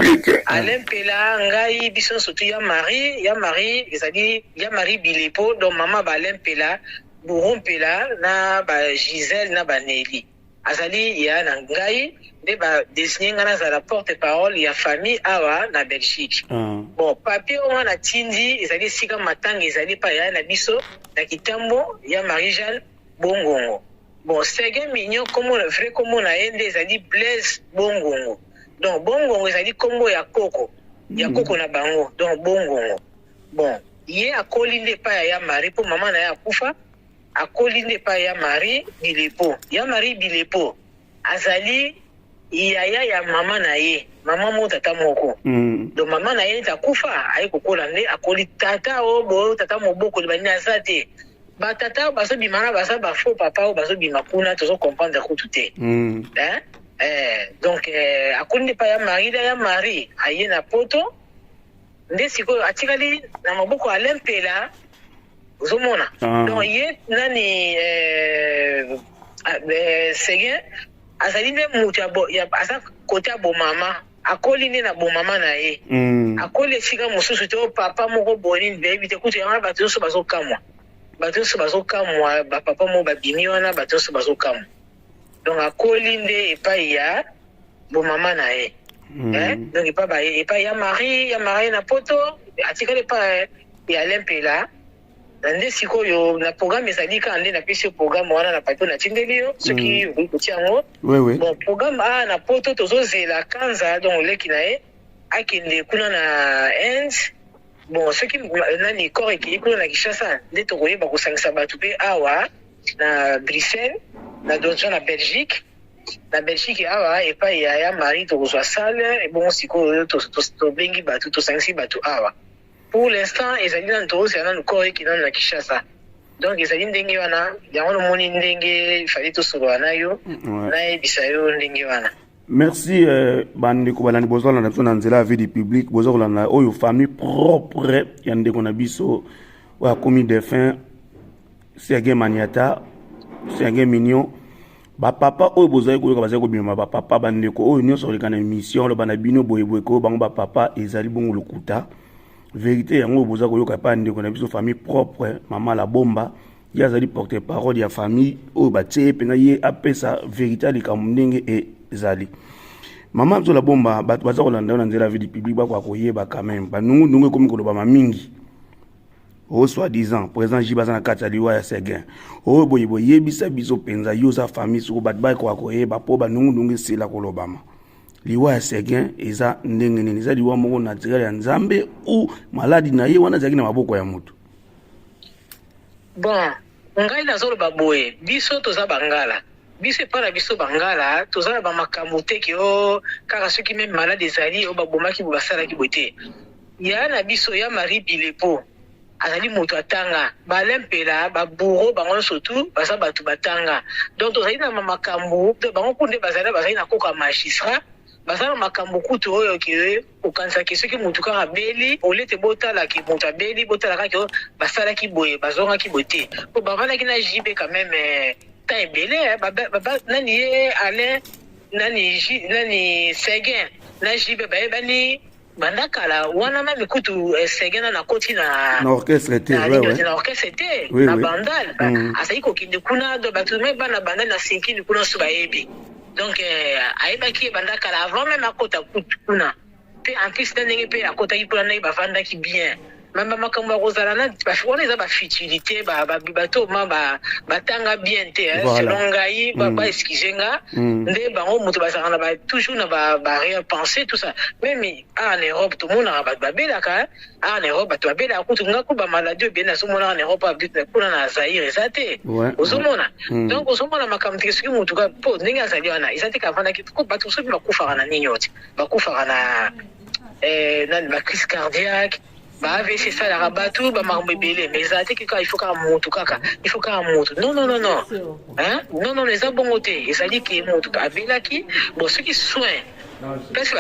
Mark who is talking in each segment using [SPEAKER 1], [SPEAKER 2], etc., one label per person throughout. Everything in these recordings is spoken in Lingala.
[SPEAKER 1] Public.
[SPEAKER 2] Alain Mpela, ngai, biso surtout ya Marie, ya Marie ezali ya Marie Bilepo, donc mama ba Alain Mpela, Bourro Mpela na ba Gisèle na ba Nelly. Azali ya na ngai nde ba désigner ngai nazala porte-parole ya famille awa na Belgique. Bon, papier oyo nga natindi ezali esika matanga ezali epai ya na biso na Kitambo ya Marie-Jeanne Bongongo. Bon, Seguin Mignon, kombo na vrai kombo na ye nde ezali Blaise Bongongo. Donc Bongongo ezali kombo ya koko, ya koko na bango, donc Bongongo. Bon, ye akoli nde epai ya ya Marie mpo mama na ye akufa, akoli nde epai ya Marie Bilepo. Ya Marie Bilepo azali yaya ya mama na ye, mama moko tata moko. Donc mama na ye neti akufa, aye kokola nde akoli tata oyo boyo, tata mobokoli banini aza te. Batata oyo bazobima na baza ba faux papa oyo bazobima kuna, tozo comprendre kutu te. Hein? Donc akoli nde epai ya Marie, ya Marie aye na poto nde sikoyo atikali na maboko ya Alain Mpela, ozomona. Donc ye nani Seguin azali nde moto ya aza kote ya bomama, akoli nde na bomama na ye. Akoli esika mosusu te, oyo papa moko boye nini bayebi te kutu. Yango wana bato nyonso bazokamwa, bato nyonso bazokamwa, bapapa moko babimi wana, bato nyonso bazokamwa. Donc akoli nde epai ya bomama na ye. Eh? Donc epai ya Marie, ya Marie na poto, atikali epai ya Alain Mpela. Na nde sikoyo na programme ezali kaka nde napesi yo programme wana na papier natindeli yo, soki okoki kotia yango.
[SPEAKER 1] Oui.
[SPEAKER 2] Bon, programme a na poto, tozozela Kanza, donc leki na ye, akende kuna na Inde. Bon, soki nani corps ekei kuna na Kinshasa nde tokoyeba kosangisa bato mpe awa na Bruxelles, na donjon na Belgique, na Belgique awa epai ya Marie, tokozwa salle. Ebongo sikoyo tobengi bato, tosangisi bato awa. Pour l'instant ezali nanu, tozozela nanu corps eki nanu na Kinshasa. Donc ezali ndenge wana, yango nomoni ndenge fallait tosolola na yo, nayebisa yo ndenge wana.
[SPEAKER 1] Merci. Bandeko balandi, bozolanda biso na nzela ya vie du public, boza kolanda oyo famille propre ya ndeko na biso oyo akomi défunt, Serge Maniata, Serge Mignon. Bapapa oyo bozali koyoka bazali kobima bapapa, bandeko oyo nyonso koleka na émission oloba na bino boyeboye koyo bango bapapa, ezali bongo lokuta. Vérité yango oyo boza koyoka epai ya ndeko na biso, famille propre, mama la bomba. Ye azali porte parole ya famille oyo batie ye mpenza, ye apesa vérité ya likambo ndenge ezali. Mama biso la bomba, bato baza kolanda yo na nzela ya vie du public, bakoka koyeba quand même banungunungu ekomi kolobama mingi oyo soi-disant président JB aza na kati ya liwa ya Seguin oyo boye. Boyebisa biso mpenza, yo oza famille, soko bato bakoka koyeba mpo banungunungu esila kolobama, liwa ya Seguin eza ndenge nini? Eza liwa moko naturel ya Nzambe ou maladi na ye wana ezalaki na maboko ya moto?
[SPEAKER 2] Bon, ngai nazoloba boye, biso toza bangala, biso epai na biso bangala toza na bamakambo te ke o kaka soki même malade ezali oyo babomaki boye, basalaki boye te. Ya na biso ya Marie Bilepo azali moto atanga, Balain Mpela, babourreau, bango nyonso tu baza bato batanga. Donc tozali na makambo bango kuna nde bazali na koka magistrat, baza na makambo kutu oyo ke okanisaki soki motu kaka abeli, olie te botalaki moto abeli, botala kaka basalaki boye, bazongaki boye te, po bavandaki na JB quand même temps ebele. Nani ye Alain nani nani Seguin na JB bayebani banda kala wana. Même kutu Seguin nano akoti na
[SPEAKER 1] na orchestre te.
[SPEAKER 2] Na orchestre te, na Bandal azali kokende kuna. Donc bato même bana Bandal na Sinkini kuna so bayebi. Donc ayebaki ye banda kala, avant même akota kuna. Mpe en plus na ndenge mpe akotaki kuna, ndenge bavandaki bien, mais bamakambo ya kozala na wana eza bafutilité. Bato ma batanga bien te, selon ngai, baexcuse nga. Nde bango moto bazalaka na toujours na barrière-pensée, tout ça. Même awa na Europe tomonaka bato babelaka, awa na Europe bato babelaka kutu. Nga ku bamaladi oyo ebele nazomonaka na Europe, kuna na Zaire eza te. Ozomona, donc ozomona makambo teke soki motu mpo ndenge azali wana eza te kavandaki. Bato soki bakufaka na nini oti, bakufaka na nani, bacrise cardiaque, ba AVC esalaka bato, bamakambo ebele. Mais ezala te kaka il faut kaka motu, kaka il faut kaka motu. Non, non, non, non, hein? Non, non, eza bongo te. Ezali ke motu abelaki, bon, soki soin place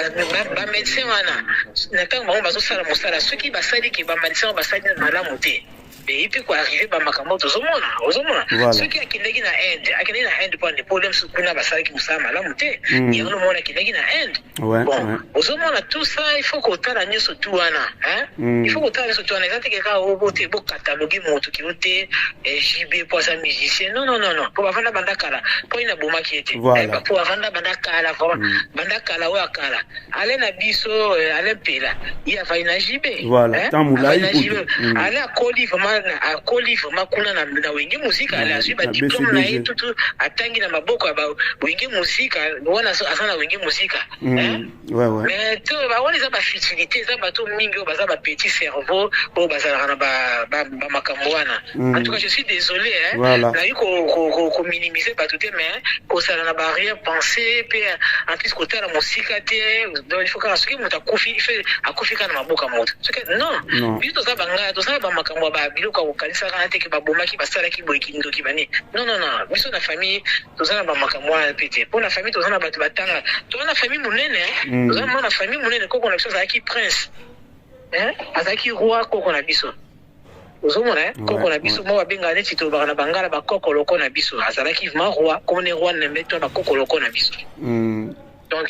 [SPEAKER 2] bamédecin wana na ntango bango bazosala mosala, soki basali ke bamédecin wana basali malamu te. Eyi mpe ko arrive ba makambo tozomona, ozomona.
[SPEAKER 1] Voilà.
[SPEAKER 2] Soki akendaki na Inde, akendaki na Inde mpo na problème soki kuna basalaki mosala malamu te.
[SPEAKER 1] Mm.
[SPEAKER 2] Yango omona akendaki na Inde.
[SPEAKER 1] Ouais,
[SPEAKER 2] Bon,
[SPEAKER 1] ouais.
[SPEAKER 2] ozomona tout ça, il faut kotala nyonso tu wana, hein? Il faut kotala nyonso tu wana, eza te kaka oyo te bokataloge moto kilo te eh, JB po aza musicien. Non, non, non, non. Po bavanda banda kala, po ina bomaki ye te.
[SPEAKER 1] Voilà.
[SPEAKER 2] Eh, po bavanda banda kala, vraiment. Banda kala oyo akala. Alain na biso, eh, Alain Mpela, ye avandi na JB.
[SPEAKER 1] Voilà,
[SPEAKER 2] Hein?
[SPEAKER 1] tant molai
[SPEAKER 2] Avandi na
[SPEAKER 1] kutu.
[SPEAKER 2] JB. Alain akoli vraiment, akoli vraiment kuna na Wenge Musica, Alain azwi ba
[SPEAKER 1] Na
[SPEAKER 2] diplôme na ye
[SPEAKER 1] BCBG.
[SPEAKER 2] tutu, atangi na maboko ya ba Wenge Musica, wana aza na Wenge Musica. Hein?
[SPEAKER 1] Ouais.
[SPEAKER 2] Mais to ba wana eza ba futilité, eza bato mingi oyo baza ba petit cerveau oyo bazalaka na ba makambo wana. En tout cas, je suis désolé, hein.
[SPEAKER 1] Voilà.
[SPEAKER 2] Nayi ko minimiser bato te, mais kozala na ba rien penser pe en plus kotala mosika te, donc il faut kaka soki moto akufi, il faut akufi kaka na maboko ya moto. Soki non,
[SPEAKER 1] Non.
[SPEAKER 2] biso toza bangala, toza ba makambo ya ba biloko ya kokanisaka na te ke babomaki, basalaki boye kindoki bani. Non, non, non, biso na famille toza na ba makambo wana pe te. Po na famille toza na bato batanga, toza na famille monene, hein. Toza na famille monene, koko na biso azalaki prince, hein, azalaki roi koko na biso. Ozomona, hein? Koko na biso moko babengaka neti tolobaka na bangala bakokoloko na biso, azalaki vraiment roi, komone roi nembe to bakokoloko na biso. Donc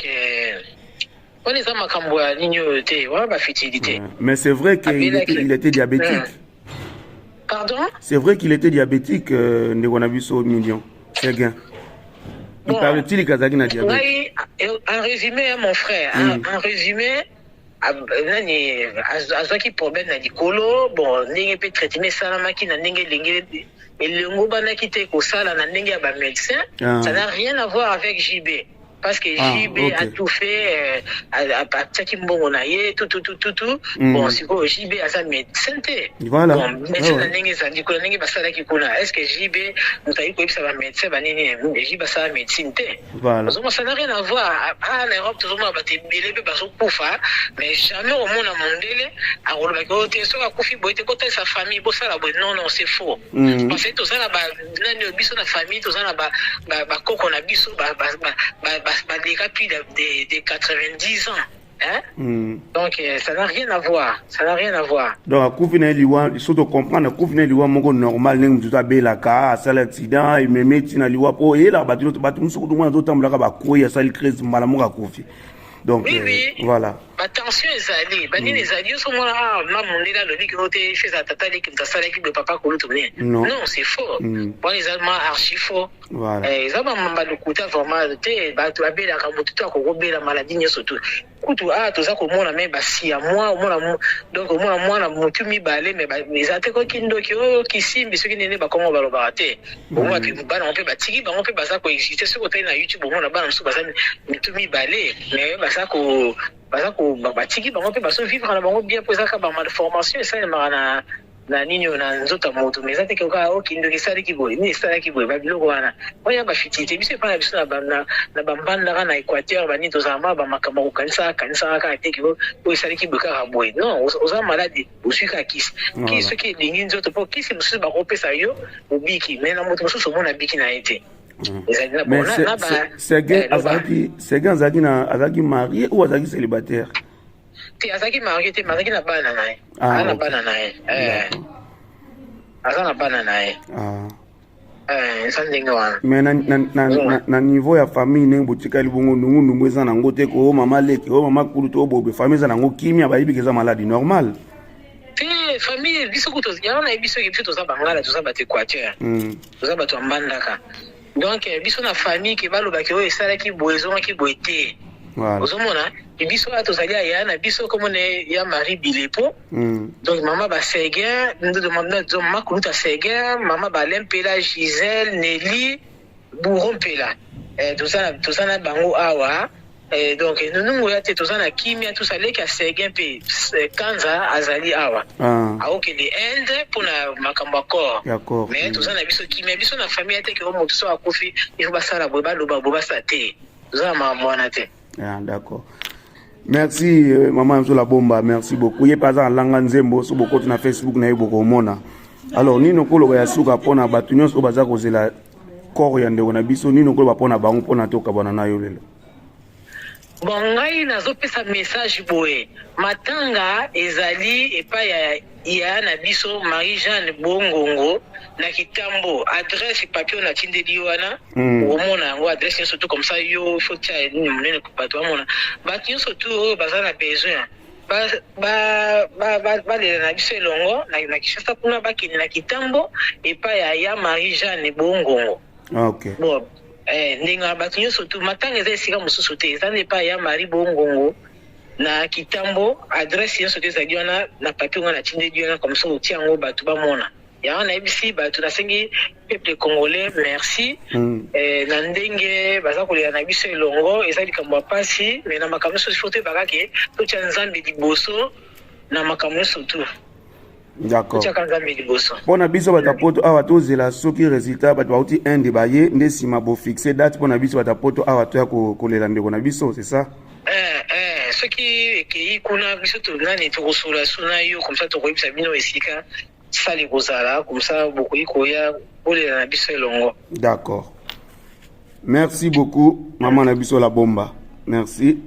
[SPEAKER 2] wana eza makambo ya nini oyo te, wana ba futilité.
[SPEAKER 1] Ouais. Mais c'est vrai qu'il
[SPEAKER 2] Abelaki.
[SPEAKER 1] était, il était diabétique.
[SPEAKER 2] Pardon?
[SPEAKER 1] C'est vrai qu'il était diabétique, ndeko na biso million. Seguin. Il
[SPEAKER 2] Bon.
[SPEAKER 1] paraît-il qu'azalaki na diabète.
[SPEAKER 2] Ngai, en résumé, hein, mon frère, en résumé, nani azwaki problème na likolo, bon, ndenge mpe traitement esalamaki na ndenge elenge elongo banaki te kosala na ndenge ya ba médecin.
[SPEAKER 1] Ah.
[SPEAKER 2] Ça n'a rien à voir avec JB. Parce que
[SPEAKER 1] Ah,
[SPEAKER 2] JB a tout fait, atiaki mbongo na ye, tout, tout, tout, tout, tout. Bon, sikoyo JB aza médecin te.
[SPEAKER 1] Voilà.
[SPEAKER 2] Bon, médecin
[SPEAKER 1] Ah ouais.
[SPEAKER 2] na ndenge ezali kuna, ndenge basalaki kuna. Est-ce que JB moto ayi koyebisa ba médecin banini, JB asala médecine te?
[SPEAKER 1] Voilà.
[SPEAKER 2] Ozomona, ça n'a rien à voir. Ah, na Europe tozomona bato ebele mpe bazokufa, mais jamais omona mondele akolobaki oyo te soki akufi boye te kotalisa famille bosala boye. Non, non, c'est faux. Parce que toza na ba nani oyo biso na famille toza na bakoko na biso baleka plus de 90 ans, hein? Donc ça n'a rien à voir, ça n'a rien à voir.
[SPEAKER 1] Donc akufi na ye liwa, so tocomprendre, akufi na ye liwa moko normal, ndenge mosusu abelaka, asali accident ememi ntina liwa, mpo eyelaka bato nyonso, bato mosusu kutu mwana azotambolaka, bakwei, asali crise, mbala moko akufi. Donc
[SPEAKER 2] Oui, oui.
[SPEAKER 1] Voilà.
[SPEAKER 2] Batension ezali, banini ezali nyonso, omona, ah, ma mondele alobi kino te fe ezala tata leki moto asalaki boye, papa kolutu nini.
[SPEAKER 1] Non.
[SPEAKER 2] Non, c'est faux. Wana eza ma archi faux.
[SPEAKER 1] Voilà.
[SPEAKER 2] Eh, eza balokuta vraiment te. Bato babelaka, motu to akokobela maladie nyonso tu kutu ah toza komona me basi ya mwa omona donc omona mwana motu mibale, me eza te koki ndoki oyo kisimbi soki nini, bakongo balobaka te. Omona mpe bana bango mpe batiki bango mpe baza koexiste. Soki otali na YouTube, omona bana mosusu baza mitu mibale, mais baza ko batiki bango mpe bazovivre na bango bien, mpo ezaka bamalformation esalemaka na nini oyo na nzoto ya moto, mais eza te kaka okindoki esalaki boye, nini esalaki boye, babiloko wana oyo bafutilité. Biso epai na biso na bambandaka na Équateur, banini, tozala ma bamakambo ya kokanisaka kanisaka kaka te ke oyo esalaki boye kaka boye. Non, oza malade, ozwi kaka kisi. Kisi soki elingi nzoto, mpo kisi mosusu bakopesa yo obiki, mais na moto mosusu omona abiki na ye te. Ezali na
[SPEAKER 1] Mais
[SPEAKER 2] bon, na ba
[SPEAKER 1] Seguin
[SPEAKER 2] eh, loba.
[SPEAKER 1] azalaki, Seguin azalaki na, azalaki marié ou azalaki célibataire?
[SPEAKER 2] Te, azalaki marié te, mais azalaki na bana na ye.
[SPEAKER 1] Ah,
[SPEAKER 2] Aza na
[SPEAKER 1] ok.
[SPEAKER 2] bana na ye. Eh, aza na bana na ye.
[SPEAKER 1] Ah.
[SPEAKER 2] Eh, eza ndenge wana.
[SPEAKER 1] Mais na niveau ya famille, ndenge botikali bongo, ndungu-ndungu eza nango te, ko o mama leki, o mama kulutu, o bobe, famille eza nango kimia, bayebi ke eza maladie normale?
[SPEAKER 2] Te, famille biso kutu yango nayebi soki biso toza bangala, toza bato Équateur, toza bato ya Mbandaka. Donc biso na famille ke balobaki oyo esalaki boye, ezongaki boye te. Ozomona biso wana tozali aya na biso komona ya Marie Bilepo. Donc mama baseguin, mama kuluta Seguin, mama Balin Mpela, Gisèle, Nelly, Bouro Mpela, eh, toza na bango awa. Eh, donc nunungu ya te, toza na kimia, tosaleki ya Seguin mpe Kanza azali awa. Aokende Inde mpona makambo ya corps.
[SPEAKER 1] Ya corps.
[SPEAKER 2] Mais toza na biso kimia, biso na famille te ke o moto so akufi, il faut basala boye, baloba boye, basala te. Toza na makambo wana te.
[SPEAKER 1] Ah, d'accord. Merci maman Nzola Bomba, merci beaucoup. Ye paza langa nzembo so bokoti na Facebook na ye bokomona. Alors nini okoloba ya suka mpona bato nyonso oyo baza kozela corps ya ndeko na biso? Nini okoloba mpona bango mpona tokabwana na yo lelo?
[SPEAKER 2] Bon, ngai nazopesa message boye: matanga ezali epai ya ya na biso Marie Jeanne Bongongo na Kitambo. Adresse, papier oyo natindeli yo wana, okomona yango, adresse nyonso tout. Comme ça yo faut tia nini monene, bato bamona. Bato nyonso tout oyo baza na besoin balela na biso elongo na Kinshasa kuna, bakende na Kitambo epai ya Marie Jeanne Bongongo. Bon, ndenge bato nyonso tout, matanga eza esika mosusu te, eza nde epai ya Marie Bongongo na Kitambo. Adresse nyonso te ezali wana na papier nga natindeli wana. Comme ça otia yango, bato bamona yango. Nayebisi bato, nasengi peuple congolais merci na ndenge baza kolela na biso elongo. Eza likambo ya mpasi, mais na makambo nyonso faut toyebaka ke totya Nzambe liboso na makambo nyonso tout. Totyaka Nzambe liboso.
[SPEAKER 1] Mpo na biso bato ya Poto awa, tozela soki résultat, bato bauti Inde baye nde nsima bofixe date mpo na biso bato ya Poto awa toya kolela ndeko na biso, c'est ça?
[SPEAKER 2] Soki ekei kuna, biso nani tokosola so na yo, comme ça tokoyebisa bino esika sali kozala, comme ça bokoki koya kolela na biso elongo.
[SPEAKER 1] D'accord, merci beaucoup, mama na biso la bomba, merci.